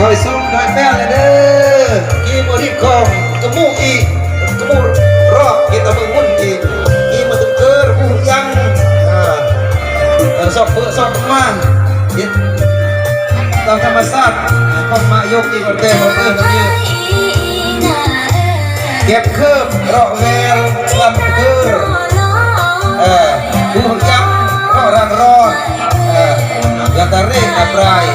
ໄປຊົມໄດ້ແມ່ນແລ້ວເດີ ກີມາລິດຂອງກະໝູອີກ ກະໝູຮອກ ກີຕາເມືອງມຸນອີກ ກີມາຕຶງເກີດຜູ້ຍັງ ເອີ ເອີ ຊອກເປີດຊອກມາ ເຮັດຕາມທຳມະຊາດຂອງມາຍົກອີກ ແຕ່ບໍ່ເອີ້ນອັນນີ້ ເກັບເຄີບເລາະແວວ ລຳເຄີ ເອີ ຜູ້ຍັງເລາະຣາງຣອນ ເອີ ຢ່າຕາເຣກຕາປາຍ.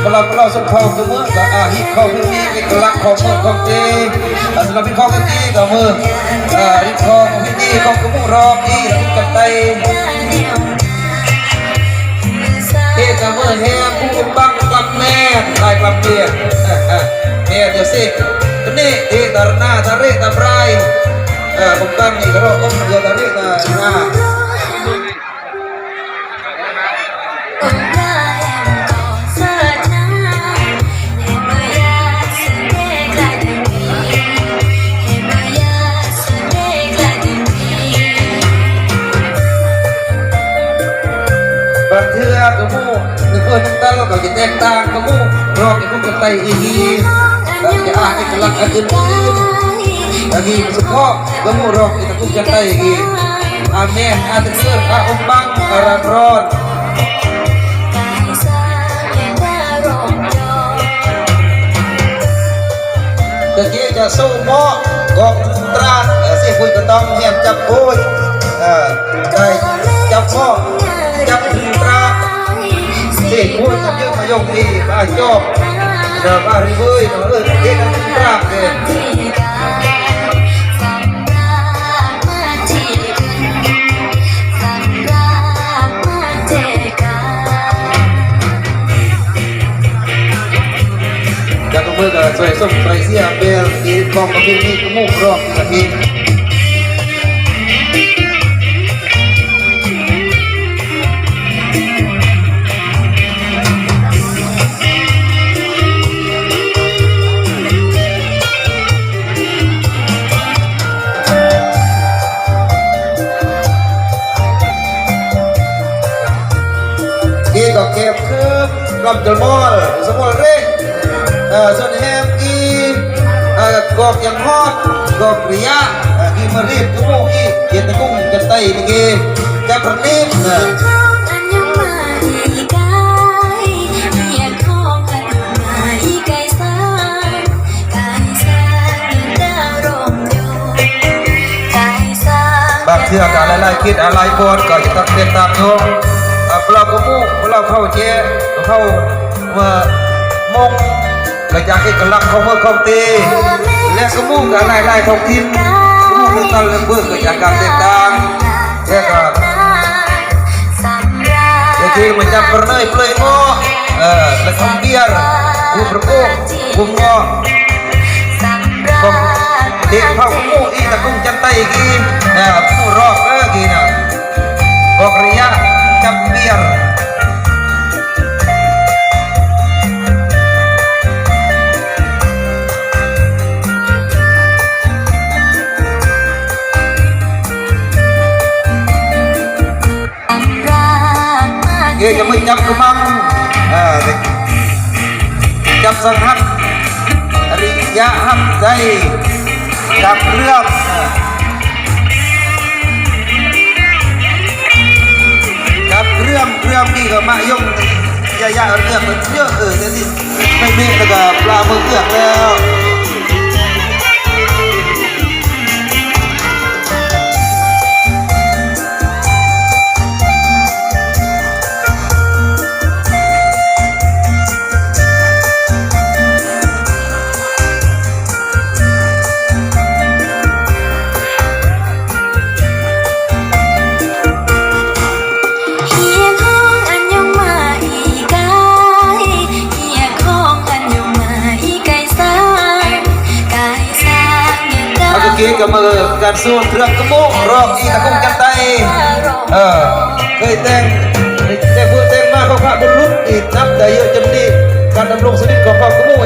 ເພາະເຮົາ ເພາະເຮົາຊົນເຜົ່າຄືເມືອງ ກໍອາ ຮີດຄອງຄືມີເອກະລັກຂອງເມືອງຂອງເຈ ອາ ສຳລັບຮີດຄອງຄືເຈກໍເມືອງ ອາ ຮີດຄອງຄືເຈຂອງກະໝູຮອກ ທີ່ລະບຸກັນໄຕ ເອກະເມືອແຮມ ຜູ້ບັງກະແມ່ນ ຫຼາຍກະເປນ ແມ່ນເດີເຊ ເນ ເອ ຕາຣະນາ ຕາເຣຕາບຣາຍ ເອີ ບຸກັງນີ້ກະໂລອົມ ເດ ຕາເຣຕານາ. ບາງເທື່ອກະໝູ່ໜຶ່ງເອີນໜຶ່ງຕາລະກະຈະແຕກຕ່າງກະໝູ່ຮອກອີກ ກະໝູ່ກະໄຕອີກ ກະຈະອາເອກະລັກອັນອື່ນໆ ອັນນີ້ສະເພາະກະໝູ່ຮອກອີກ ກະໝູ່ກະໄຕອີກ ອາແມ່ນ ອາຕະເກີດ ອາອົມບັງ ອາຣາງຣອນ. ຕະກີ້ຈະສູ້ເໝາະ ກອງຕຣາ ເອີ ເສຍງຄຸຍກະຕ້ອງແຮມຈັບໂອ້ຍ ເອີ ໄດ້ຈັບເໝາະ ຈັບຕຣາ ເສຍງຄຸຍກັບເຢີມາຍົງດີ ບາຈອກ ເດີ ບາລິເວີຍ ເອີ ເຮັດຕຣາເດ. ຈັບມືກັນຊ່ວຍສົ່ງຊ່ວຍເຊຍ ເປັນກອງປະເພນີຂອງໝູ່ຄອບນີ້ລະພີ່. ເກກອກແກບຄືລຳຈະມອລ ສະມອລເຣ ເອີ ສ່ວນແຮມອີ ເອີ ກອກຍັງຮອດ ກອກລະຍະ ເອີ ທີ່ມາເຣດຢູ່ໝູ່ອີກ ເຂດຕະກຸງຈັນໄຕນີ້ເກ ຈັບປະນີບ ເອີ. ບາງເທື່ອກະຫຼາຍໆເຂດ ອາ ຫຼາຍບ່ອນກໍຈະຕ້ອງແຕກຕ່າງເນາະ ອາ ພວກເຮົາກໍໝູ່ ພວກເຮົາເຜົ່າແຈ ເຜົ່າ ເອີ ມົ້ງ ກະຈາກເອກະລັກຂອງເມືອງຂອງເຕ ແລະ ກໍໝູ່ກະຫຼາຍໆທ້ອງຖິ່ນ ໝູ່ເມືອງຕັນ ແລະ ເບິ່ງກະຈາກການແຕກຕ່າງ ແລະກະ ແລະທີ່ມາຈັບປະເນີຍເປືອຍເໝາະ ເອີ ແລະທຳບຽນ ຜູ້ປະໂກກ ຜູ້ເງາະ ຂອງເດັກເຜົ່າໝູ່ອີຕະກຸງຈັນໄຕກີ ເອີ ໝູ່ຣອກເດີກີນະ ອອກລະຍະຈັບບຽນ. ເອີ ຈະມາຈັບກະມັງ ເອີ ຈັບສັງຫັດ ອະລິຍະຫັດໃຈ ກັບເລື່ອມ ກັບເລື່ອມ ເລື່ອມນີ້ກໍມາຍົງ ຢະຢະເລື່ອມມັນເຍອະ ເອີ ແຕ່ນີ້ໄປເມະແລ້ວກໍປາມືເອືອກແລ້ວ. ອາ ກະເກກະເມີການສວນເຄື່ອງກະໂມກ ຮອກອີຕະກຸງຈັນໄຕ ເອີ ເຄີຍແຕ່ງ ແຕ່ງເມືອແຕ່ງມາຂອງພະບຸລຸດນີ້ ນັບໄດ້ເຍອະຈົນນີ້ ການດຳລົງຊີວິດຂອງເຜົ່າກະໂມກ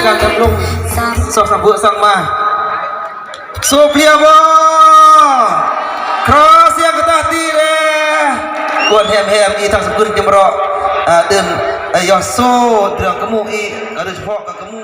ການທຳລົງສອງສາມເພື່ອສັ່ງມາ ໂຊເພຍບໍ ຂໍສຽງກະຕາຕີເດ້ ກວນແຮມໆ ອີທັງສະກຸນຈຳເລາະ ເອີ ເດີນ ເອີ ຍອດໂຊເລື່ອງກະໝູອີ ໂດຍສະເພາະກະກະໝູ